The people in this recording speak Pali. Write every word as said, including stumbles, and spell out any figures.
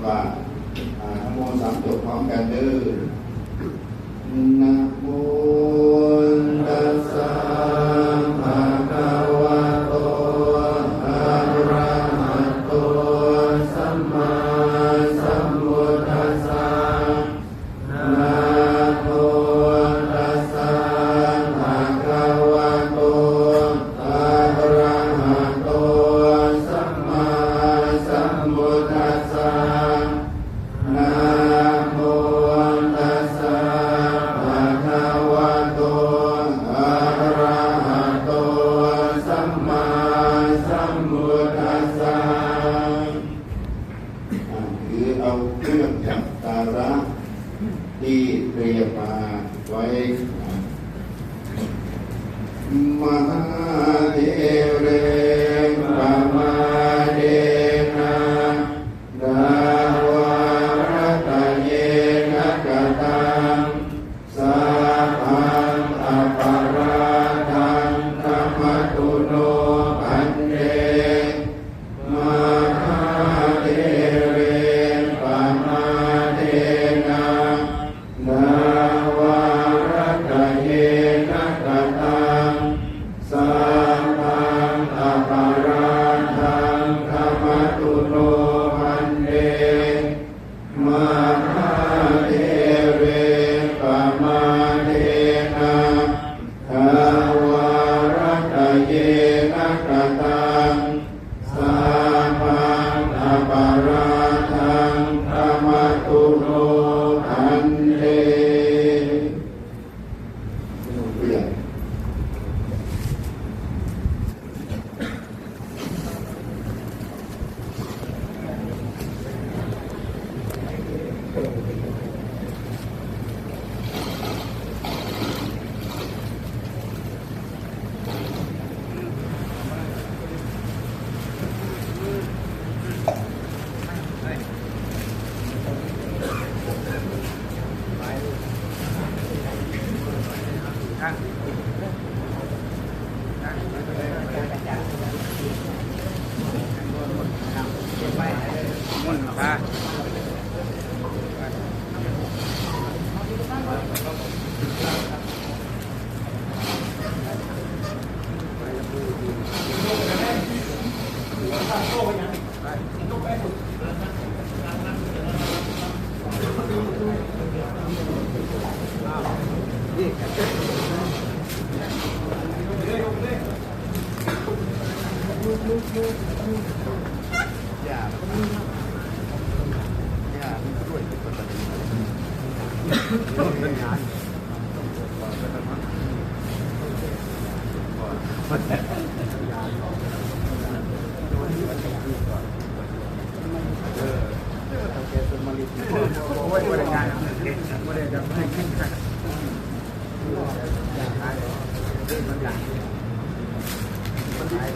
ว่า อ่า นะโมสามจบพร้อมกันเด้อ Namo tassa bhagavato arahato sammāsambuddhassa. Namo tassa bhagavato arahato sammāsambuddhassa. Namo tassa bhagavato arahato sammāsambuddhassa. อ่า คือเอาเครื่องจักการะที่เตรียมมาไว้ Mahādeve pamādena dvārattayena kataṃ sabbaṃ aparādhaṃ khamatu no bhante. Mahādeve pamādena dvārattayena kataṃ sabbaṃ aparādhaṃ khamatu no bhante. Mahādeve pamādena dvārattayena kataṃ sabbaṃ aparādhaṃ khamatu no bhante. มันหลาย